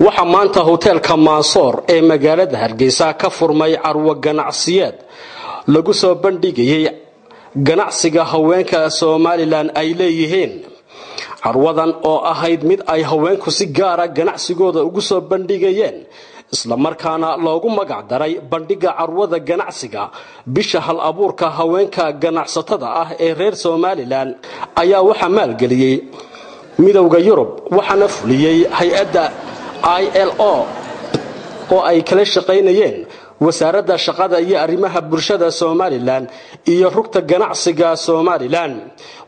Waxaa maanta hoteelka Maansoor ee magaalada Hargeysa ka furmay carwo ganacsiyeed lagu soo bandhigayay ganacsiga haweenka Somalilan ay leeyihiin. Carwadan oo ahayd mid ay haweenku si gaara ganacsigooda ugu soo bandhigayeen, islamarkaana loogu magac daray bandhigga carwada ganacsiga bisha hal abuurka haweenka ganacsatada ah ee reer Somalilan, ayaa waxaa maalgeliyey Midowda Yurub, waxaana fuliyey hay-adda ILO oo ay kala shaqaynayeen Wasaaradda Shaqada iyo Arrimaha Bulshada Somalilan iyo Rugta Ganacsiga Somalilan.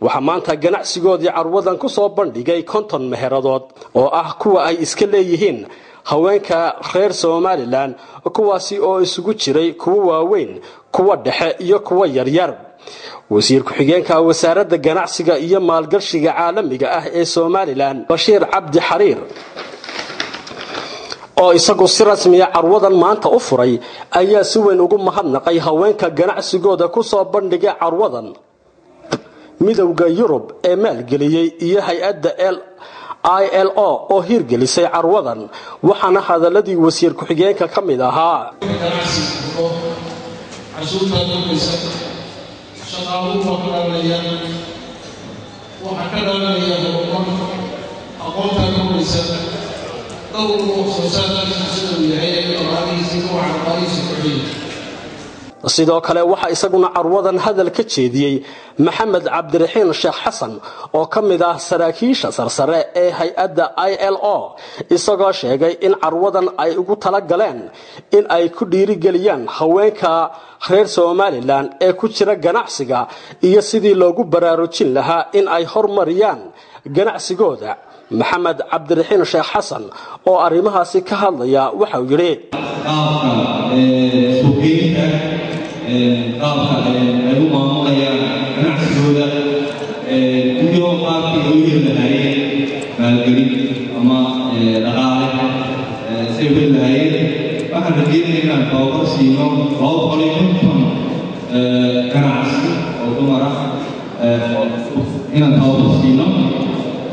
Waxaa maanta ganacsigoodii carwadan ku soo bandhigay 50 meheradood oo ah kuwa ay iska leeyihiin haweenka reer Somalilan, kuwaasi oo isugu jiray kuwo waaweyn, kuwa dhexe iyo kuwa yaryar. Wasiir ku-xigeenka Wasaaradda Ganacsiga iyo Maalgashiga Caalamiga ah ee Somalilan, Bashiir Cabdi Xariir, oo isagu si rasmiya carwadan maanta u furay, ayaa si weyn ugu mahadnaqay haweenka ganacsigooda ku soo bandhigay carwadan, Midowda Yurub ee maalgeliyey iyo hay-adda ILO oo hirgelisay carwadan. Waxaana hadaladii wasiir ku-xigeenka ka mid ahaa: Cashuurtaa kordhaysa, shaqaaluhu waa ka dhalanaya, waxaa ka dhalanaya horumar, aqoontaa kordhaysa, dhowrka wax soo saarkiisu sida uu yahay ee dhaqaalihiisa kuwaca dhaqaalihiisa kordhaya. Sidoo kale waxaa isaguna carwadan hadal ka jeediyey Maxamed Cabdiraxiin Sheekh Xasan oo ka mid ah saraakiisha sarsare ee hay-adda ILO, isagoo sheegay in carwadan ay ugu tala galeen in ay ku dhiirigeliyaan haweenka reer Somalilan ee ku jira ganacsiga iyo sidii loogu baraarujin lahaa in ay hormariyaan ganacsigooda. Maxamed Cabdiraxiin Sheekh Xasan oo arrimahaasi ka hadlaya waxauu yidhi: Qaabka suuqgeynta, qaabka ay u maamulayaan ganacsigooda iyo qaabkii ay u heli lahaayeen maalgelin ama dhaqaale si ay u heli lahaayeen. Waxaan rajeynaya inaan tababar siino 250 ganacsi oo dumar ah, inaan tababar siino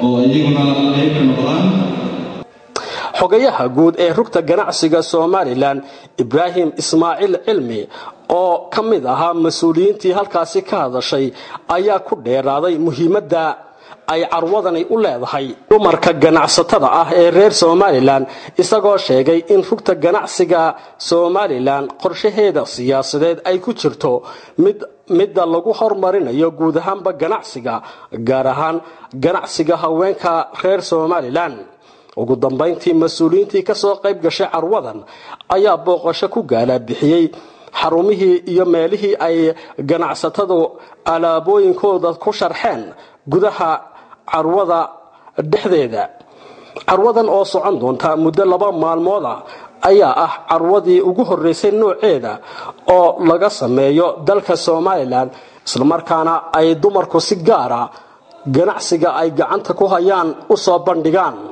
oo iyaguna qayb ka noqdaan. Xogayaha guud ee Rugta Ganacsiga Somalilan, Ibraahim Ismaaciil Cilmi, oo ka mid ahaa mas-uuliyiintii halkaasi ka hadashay, ayaa ku dheeraaday muhiimadda ay carwadani u leedahay dumarka ganacsatada ah ee reer Somalilan, isagoo sheegay in Rugta Ganacsiga Somalilan qorshaheeda siyaasadeed ay ku jirto mid midda lagu hormarinayo guud ahaanba ganacsiga, gaar ahaan ganacsiga haweenka reer Somalilan. Ugu dambayntii, mas-uuliyiintii kasoo qayb gashay carwadan ayaa booqasho ku gaala bixiyey xarumihii iyo meelihii ay ganacsatadu alaabooyinkooda ku sharxeen gudaha carwada dhexdeeda. Carwadan oo socon doonta muddo 2 maalmood ah ayaa ah carwadii ugu horreysay nooceeda oo laga sameeyo dalka Somalilan, islamarkaana ay dumarku si gaara ganacsiga ay gacanta ku hayaan u soo bandhigaan.